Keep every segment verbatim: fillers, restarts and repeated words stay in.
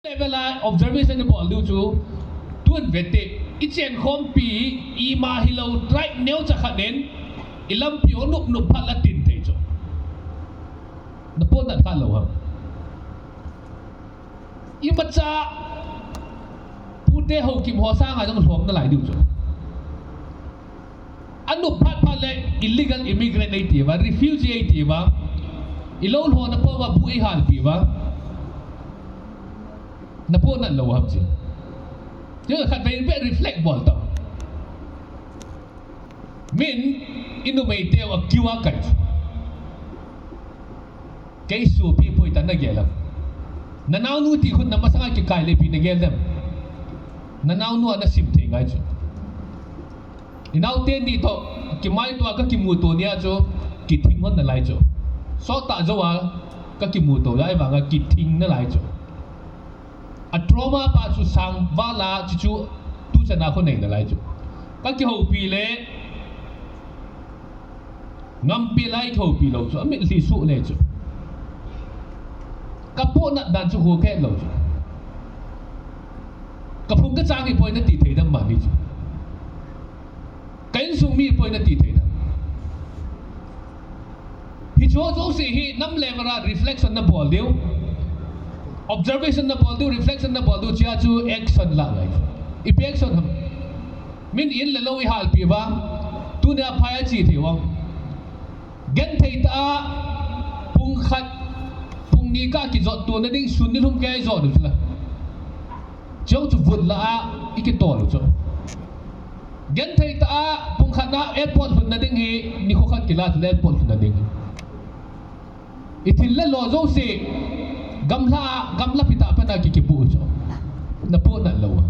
Level a observation ibol diu chu, tun vete, ichenkhompi, ima hilou, tribe neocha khat in, ilampi ho nop nop phat la tin thei chu. Napohnat kha lou ham? Imacha, pute Haokip ho sanga jong lhom nalai diu chu. Anop phat phat le illegal immigrant eitiuva, refugee eitiuva, ilou lhona pouva bu eihalpiuva, napohnat lou ham chu. Chu khatvei reflect bol tao. Min, inumeiteu akiu a kai chu. Kei sopi poi tia nagel am? Nanaonu ti khun namasanga kikai le ipi nagel dem? Nanaonu a nasim thei ngai chu. Inaote ni toh, kimaitoa kakimuto nia chu, kithing lhon nalai chu. Sottah jouva, kakimuto lai vanga kithing nalai chu. A trauma pa chu sang vala chuchu tuchana khonei nalai chu. Kakihoupi le, ngampi lai kihoupi lou chu, amitlhi suh le chu. Kapohnat dan chu hukhet lou chu. Kaphung kachang hipoi nati thei dem mani chu. Ka insung mi poi nati thei dem. Hicheho jouse hi nam level a reflection nabol diu, observation nabol diu, reflection nabol diu, chea chu action la ngai. Ipi action ham? Min in le lou ihalpiuva, tunia phai ache thei uvang. Genthei tah a, pung khat, pung ni kah kijot tona ding sun nilhum kei jot u chula. Chujong chu vut lah a, ikitol u chu. Genthei tah a, pung khat na airport lhunna ding hi, nikho khat kila chu airport lhunna ding hi. Ithil le lo jouse, gamla, gamla pitah pana kikipu chu. Napohnat lou a.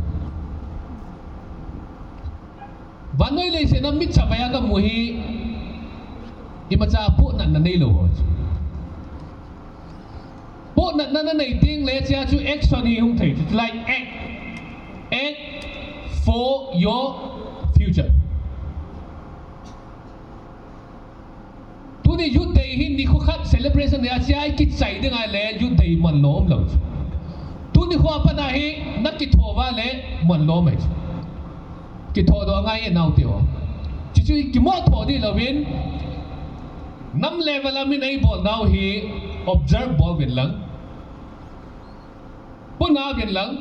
Vannoi leiset a mitcha vei a kamu hi, imacha pohnatna neilou ho chu. Pohnatna nanei tengle chea chu action hi hung thei chu, like act, act for your future. Tuni Youth Day hi nikho khat celebration hi achea ikichai ding ahile Youth Day manlou umlou chu. Tuni khoa patna hi nakitho uva le manlou um ahi chu. Kithodoh angai e naoteho. Chuchu ikimotho ding louvin, nam level a min eibolnau hi observe bol uvin lang, puna uvin lang,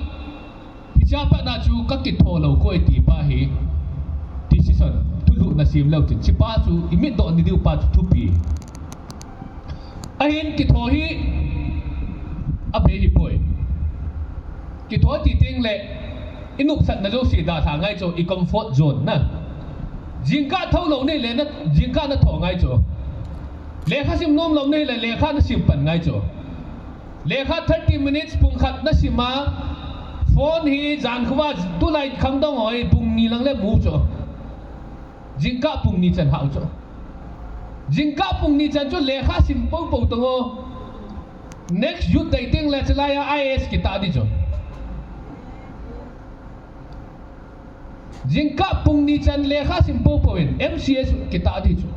hichea patna chu kakitho lou koi tipa hi decision, thulhuhna sem leu chun, chupa chu imitdoh ni diu pa chu thupi. Ahin kitho hi abei hipoi. Kitho ti tengle, inopsatna jouse dalha ngai chu, i comfort zone na. Jingkah thoulou nile na, jingkah natho ngai chu. Lekha sim nomlou nile, lekha nasim pan ngai chu. Lekha thirty minutes, pung khat nasim a, phone hi jankhovah tulai khangdong ho hi pung ni lang le mu chu. Jingkah pung ni chan hah u chu. Jingkah pung ni chan chu lekha sim poupou tong o. Next Youth Day tengle chulai a IAS kitah ding chu. Jingkah pung ni chan lekha sim poupou in MCS kitah ding chu.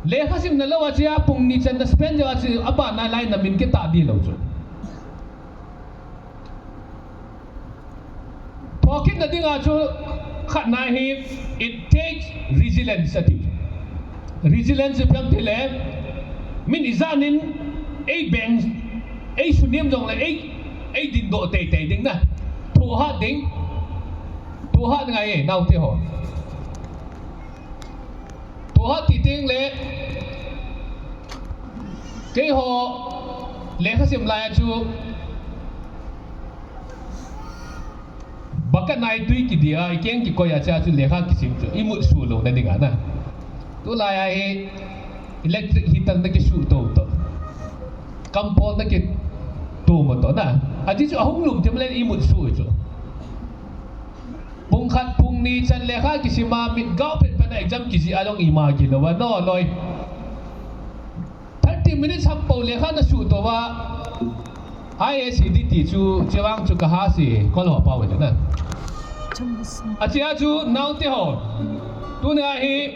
Lekha simna lou a chea pung ni chan na spend jou a chu abana lai namin kitah ding lou chu. Thokitna dinga chu khatna hi, it takes resilience ati. Resilience ipi ham tile, min ijanin eibeng, eisunem jongle ei, eidindoh teitei ding na. Thohhat ding. Thohhat ngai e naoteho. Thohhat ti tengle, keiho lekha sim lai a chu, bucket nai tui kidi a, ikeng kikoi a chea chu lekha kisim chu, imut suh louna dinga na. Tulai a hi electric heater nakisuh tou toh, kampol nakitom toh na. Ajeh chu ahung lum thim le imut suh chu. Pung khat pung ni chan lekha kisim a, mit gao pet pet a exam kijih a jong ima kilouva, no loi. Thirty minutes ham pou lekha nasuh touva, IAS ding ti chu, chevang chu kaha se, kol ho pau le na. Achea chu naoteho, tunia hi,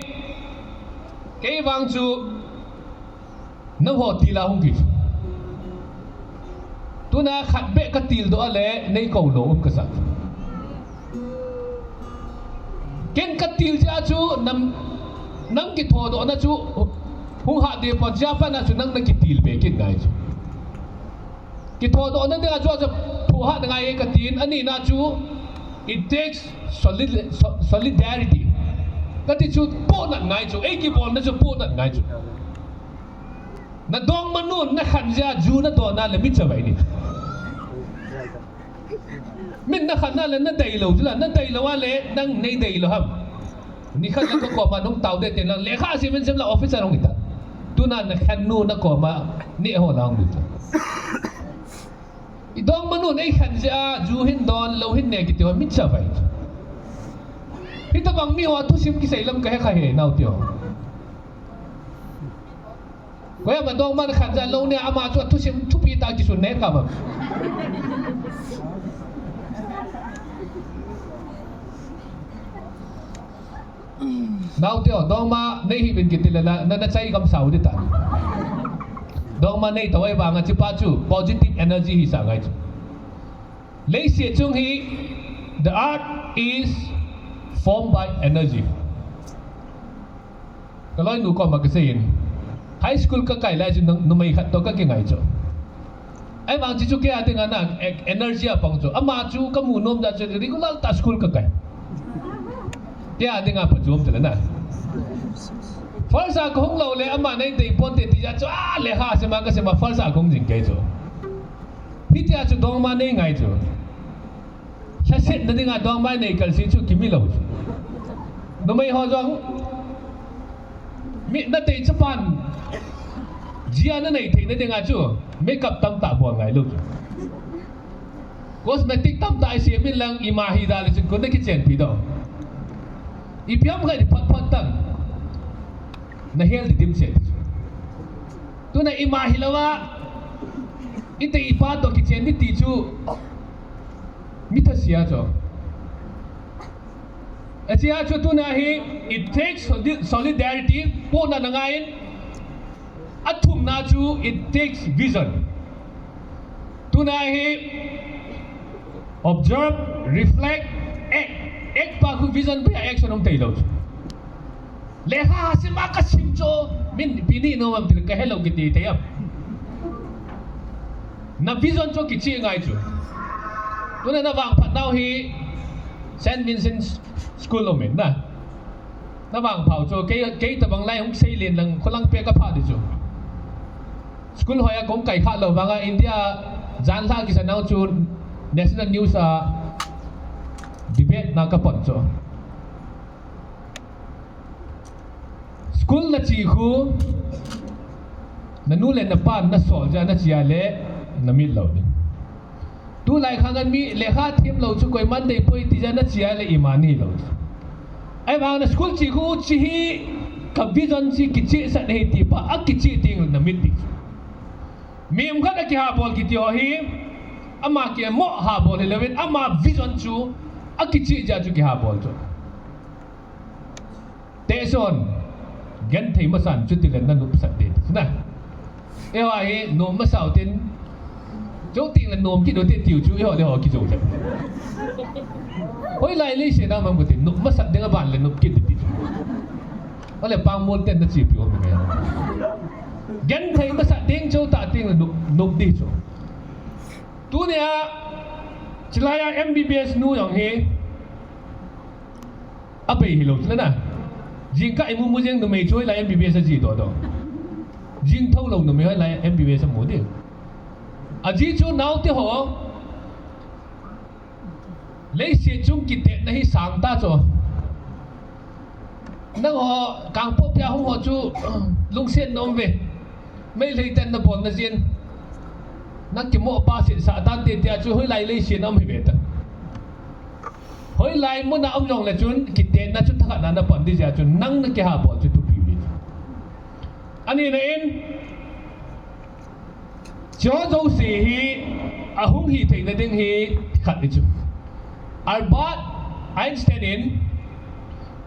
kei vang chu, nangho tila hung kit. Tuna khat beh katildoh a le, nei kou lou um kasa. Ken katil jeh a chu nang, nang kithodohna chu hung hat ding pon, jeh a pat na chu nang nakitil be kit ngai chu. Kithodohna dinga chu, chu thohhat ngai e katin, anina chu it takes solid-, so-, solidarity. Kati chu pohnat ngai chu, ei kibolna chu pohnat ngai chu. Nadongmanun nakhen jeh a ju nadon a le mitcha vai ni. Min nakhen a le nadeilou chu la, nadeilou a le nang neideilou ham. Nikhat le kakoma nung tao de tin lang, lekha sim in sim la office a nung ita. Tuna nakhennu nakoma neh ho la hung ita. Idongmanun eikhen jeh a ju hin don, lou hin ne kiti ho mitcha vai. Hitobang mi ho thusim kisei lam kahe kha he naote ho. Koiya ma dongman khen jeh a lou ne, ama chu athusim thupi tah kisun ne ka ma. Naote ho, dongma nei hih uvin kiti le na, na, nachai gam sao ding ta. Dongma nei tao ahivanga hichepa chu positive energy hisah ngai chu. Leiset chung hi, the earth is formed by energy. Kaloinu koma kasei in, high school kakai lai chu nang, numei khat toh kakingai chu. Ahivang chu chu kei a dinga na, e-, energy apang chu. Ama chu kamu nom jeh a chu regular tah school kakai. Kei a dinga phachom chu le na. First a kahung lou le ama neidei ponte ti jeh a chu, a, lekha sim a kasim a first a kahung jing kei chu. Hitia chu dongma nei ngai chu. Lhasetna dinga dongma nei kalse chu kimi lou chu. Numei ho jong, mi natei chapan jia nanei theina dinga chu makeup tamtah bol ngai lou chu. Cosmetic tamtah isem in lang ima hi da le chun kon nakichenpi doh. Ipi ham khat phot phot tan. Nahel ding dimset. Tuna ima hilouva, itei ipa toh kichen ding ti chu mi thasia chu. Achea chu tuna hi, it takes soli-, solidarity, pohnat angaiyin, athumna chu it takes vision. Tuna hi, observe, reflect, act. Act pa khu vision pa action um theilou chu. Lekha sim a kasim chu, min ipi ni nom am ti le kahelou kiti thei am. Na vision chu kichih ngai chu. Tuna navangphat nau hi Saint Vincent School um in na. Navangphau chu kei, kei tobang lai hung seilen lang kholang peh kaphah ding chu. School hoiya kahung kai khalou vanga India janlhah kisa nau chu national news a debate na kapan chu. School nache khu, nanu le napan nasol jeh a nache a le namit lou ding. Tulai khang a mi lekha themlou chu koiman deipoi ti jeh a nache a le ima nahilou. Ahivang na school che khu, che hi ka vision chu kichehsah ahi ti pa akicheh teng le namit ding. Mi um khat akihabol kiti ho hi, ama kimoh habol hilouvin, ama vision chu akicheh jeh a chu kihabol chu. Tehson, genthei masan chuti le nanopsah ding ti na. Eiho hi nom masau tin, jou teng le nom kit u hite tiu chu eiho le ho kijou lheh. Hoilai leiset a um ham kati, nop masat ding aban le nop kit ding ti chu. Ole pangmol ten nachepi um nge. Genthei masat ding jou ta teng le nop, nop ding chu. Tunia, chulai a M B B S nu jong hi, abei hilou chule na. Jingkah imu mu jeng numei chu hoilai M B B S aji doh doh. Jing thoulou numei hoilai M B B S amu ding. Aji chu naote ho. Leiset chung kitetna hi sang ta chu. Nangho Kangpokpi a hung ho chu lungset na um uve. Meitei ten nabolna jeh in. Nang kimoh pa setsah tante tia chu hoilai leiset a um hive ta. Hoilai muna um jongle chun kitetna chu thakhatna napan ding jeh a chun nang nakihabol chu thupi uve. Anina in, hiche jouse hi ahung hitheina ding hi khat ahi chu. Albert Einstein in,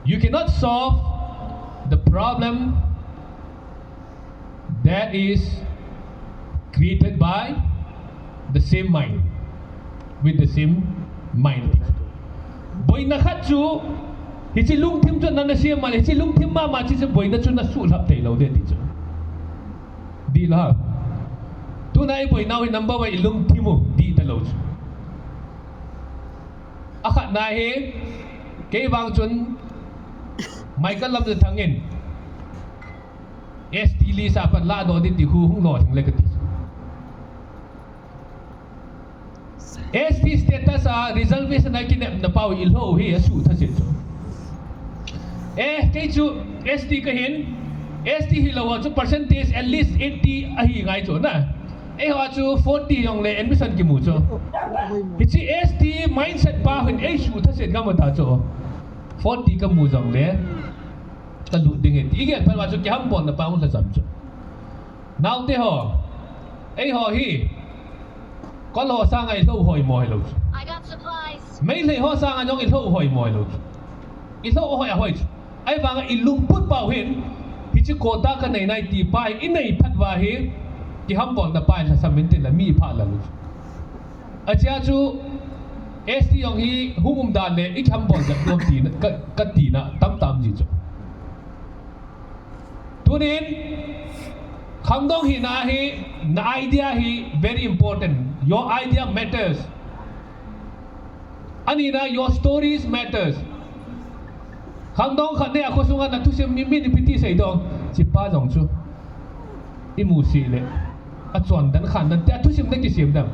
you cannot solve the problem that is created by The same mind. With the same mind. Boina khat chu, hiche lungthim chu nana sem a le, hiche lungthim mama chu boina chu nasuhlhap thei lou ding ti chu. Dih lou ham? Tuna iboinau hi number one ilungthim u dih talou chu. Akhatna hi, kei vang chun Michael Lamjathang in S T list a pat ladoh ding ti khu hung lolhing le kati chu. S T status a reservation a kinepna pau ilou hi asuh thaset chu. Eh, kei chu S T kahin, S T hilou a chu percentage at least eighty ahi ngai chu na. Eiho chu forty jongle admission kimu chu. Hiche S T mindset pa hin eisuh thaset ngam ta chu. Forty kamu jongle kalut ding ahi ti igel phat uva chu kihambolna pa hung lhasam chu. Naote ho, eiho hi Kol ho sanga ilou hoimo hilou chu. Meitei ho sanga jong ilou hoimo hilou chu. Ilou hoi ahoi chu. Ahivanga ilungput pau hin, hiche quota kanei nai ti pa hi inei phat uva hi, kihambolna pa hi lhasam intin la mi phah lou chu. Achea chu S T jong hi hung um dan le ikihambol jep nom tina, ka, katina tamtah um ji chu. Tunin, khangdong hina hi, na idea hi very important. Your idea matters. Anina, your stories matters. Khangdong khat ne akhosunga nathusim mi, min ipi ti seidong. Hichepa jong chu imusih le, achon dan khan dan te athusim nakisem dem?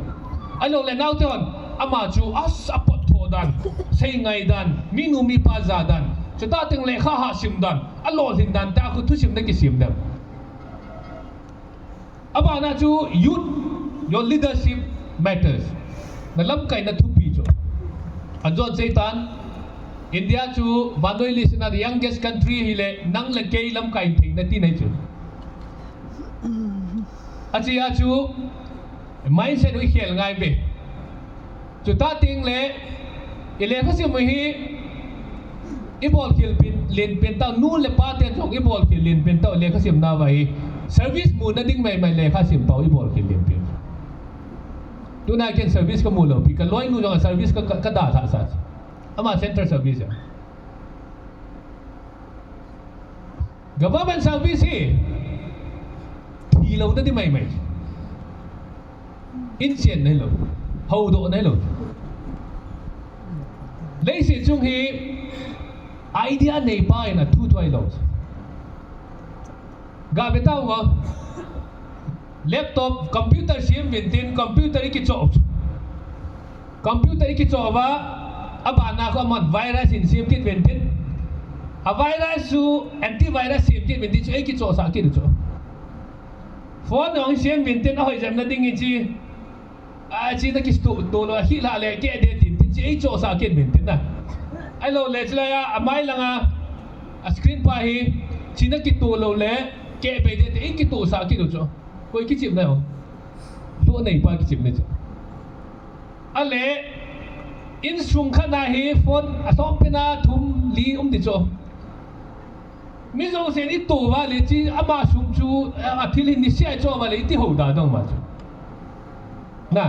Ahiloule naote hon, ama chu as, apotthoh dan, seingai dan, minu mipa ja dan, chutah teng lekha hahsim dan, alolhin dan te khu thusim nakisem dem? Abana chu youth, your leadership matters. Nalamkaina thupi chu. Anjon seitan, India chu vannoi leiset a the youngest country hile, nang le kei lamkai theina tina chu. Achea chu mindset u ikhel ngai ve. Chutah tengle, ilekhasim u hi, ibolkhel pen, len pen tau, nu le pa ten jong ibolkhel len pen tau, lekhasim nauva hi. Service muna ding maimai lekhasim tau ibolkhel len pen. Tuna ken service kamu lou pi, kaloinu jong service ka, ka, kadalhah sa. Ama central service a. Government service hi, thi louna ding maimai. Inchen nahilou, houdoh nahilou. Leiset chung hi, idea neipa in athu thuai lou. Gave tauva. Laptop, computer sem uvin tin, computer ikichoh. Computer ikichoh uva, abana khu aman virus in sem kit uvin tin. A virus chu antivirus sem kit uvin tin chu eikichohsah kit u chu. Phone jong sem uvin tin, ahoi jepna ding in chi. Achi nakitoh, toh lou, ahilha le keh ding tin, tin chi eichohsah kit uvin tin na. Ahiloule chulai a, amai langa, a screen pa hi, chi nakitoh loule, keh bei ding tin, eikitohsah kit u chu. Koi kichepna o. Lou neipa kichepna chu. Ale, insung khat na hi phone alhom pen a thum li um ding chu. Mi jousen itoh uva le chi ama sum chu, a thil hi niseh a ichoh uva le iti hou da dong ma chu. Na.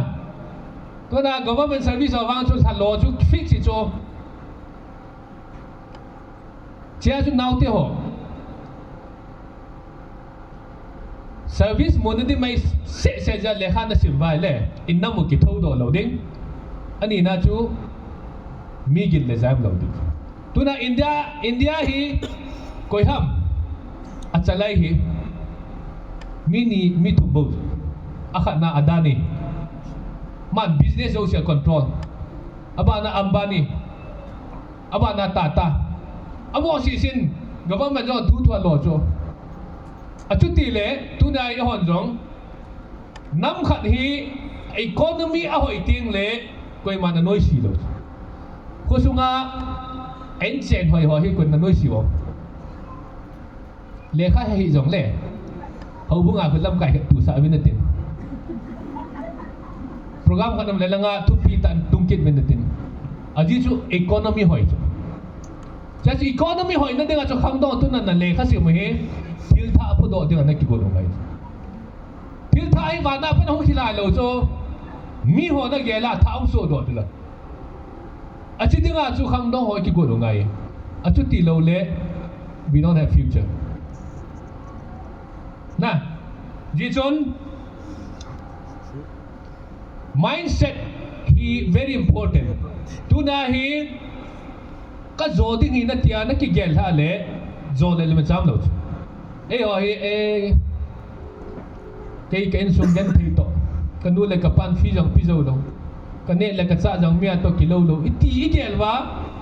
Tuna government service ho vang chu lhalo chu fix hi chu. Chea chu naote ho. Service muna ding mai sehseh jeh a lekha nasim uva ahile, innam u kithoudoh lou ding. Anina chu, mi gin le jam lou ding. Tuna India, India hi, koi ham, achalai hi, mi ni, mi thum bou. Akhatna Adani. Aman business jouse a control. Abana Ambani. Abana Tata. Amo sisin government jong thu thua lo chu. Achutile, tuna eihon jong. Nam khat hi economy ahoi tengle, koiman anoise lou. Khosunga, inchen hoi ho hi koiman anoise lou. Lekha hei jongle. Houbunga khu lamkai khat tosah uvin natin. Program khat um le langa thupi tah in tung kit uvin natin. Ajeh chu economy hoi chu. Chua chu economy hoina dinga chu khangdong tuna na lekha sim u hi. Thil thah phudoh dinga nakigon u ngai. Thil thah hi vana pat hung khilai lou chu. Mi ho nagel a tha hung sodoh ding la. Achi dinga chu khangdong ho kigot u ngai. Achuti louleh, we don't have future. Na, ji chun, mindset hi very important. Tuna hi, kajo ding hi natia nakigel lha le, jo le le macham lou chu. Eiho hi, eh, kei ka insung genthei toh, kanu le kapan fee jong pe jou lou, kaneh le kachah jong mi a toh kilou lou, iti igel uva,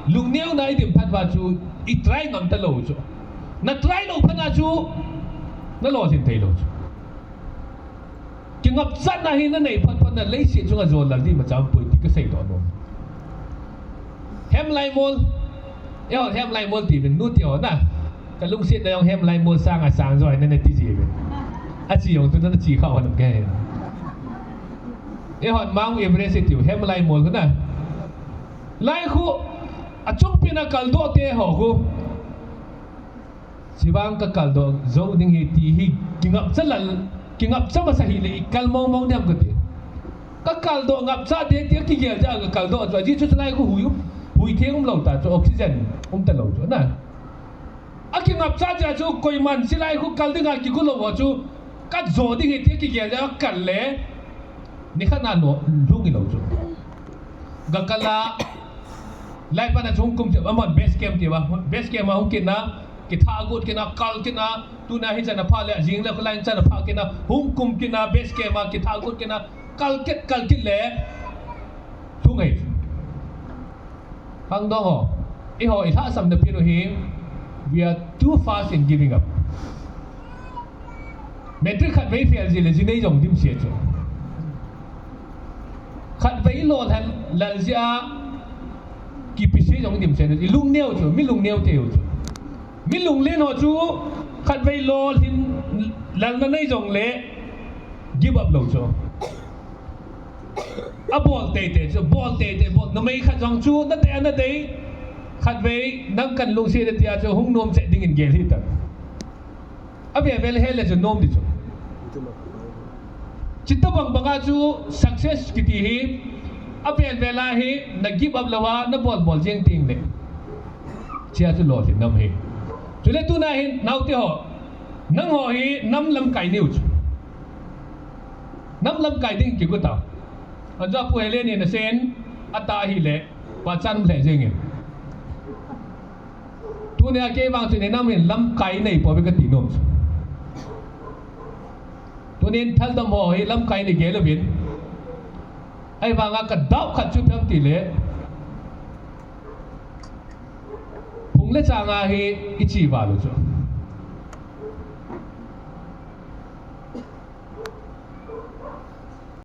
lungneona idim phat uva chu, i try ngam talou chu. Na try lou phat na chu, nalolhin theilou chu. Kingapchatna hi nanei phat phat na leiset chunga jo lal ding macham poi ti kaseidoh nom. Hemlaimol. Eihon hemlaimol tiuvin, nute ho na. Kalungsetna jong hemlaimol sanga sang jo ahi nati jiuvin. Achi jong tu nana chi kha hon ke. Eihon Mount Everest itiu hemlaimol khu na. Lai khu, achungpen a kaldoh te ho khu. Chivang kakaldoh jou ding ahi ti hi kingapcha lal, kingapcha masa hile ikal mong mong diam kati. Kakaldoh ngapcha te ti kigel jeh a kakaldoh chu, ajeh chu chulai khu hui um, hui theng umlou ta chu, oxygen umtalou chu na. Akingapcha jeh a chu koiman chulai khu kal dinga kigo lou a chu, kajo ding ahi ti kigel jeh a kakal le, nikhat na lhung hilou chu. Gakal a, laipan a chu hung kum chu, aman base camp tiuva, base camp a hung kitna, kitha got kitna, kal kitna, tuna hichan apha le, jing le khulai chan apha kitna, hung kum kitna, base camp a kitha got kitna, kal kit, kal kit le, lhung ahi. Khangdong ho, eiho ilhahsamna pen u hi, we are too fast in giving up. Matric khatvei fail jeh le jinei jong dimset chu. Khatvei lolhin lal jeh a kipeset jong dimset chu. Ilungneo chu, mi lungneo teu chu. Mi lunglen ho chu khatvei lolhin lalna nei jongle give up lou chu. Abol teitei chu, bol teitei, bol, numei khat jong chu nadei a nadei. Khatvei nang kan lungset e tia chu hung nom chet dingin gel hitan. Avel vel hel le chu nom di chu. Chutobang banga chu success kiti hi, avel vel a hi na give up louva nabol bol jeng tengle, chea chu lolhin nam ahi. Chule tuna hin naote ho, nangho hi nam lamkai neiu chu. Nam lamkai ding kigo ta. Ajo Pu Helen in asei in, atah ahile, pachan lheh jengin. Tunia kei vang chun inam hin lamkai neipouve kati nom chu. Tunin thaldom ho hi lamkai nei gel uvin. Ahivanga kadoubt khat chu ipi ham tile, phung le changa hi iche val u chu.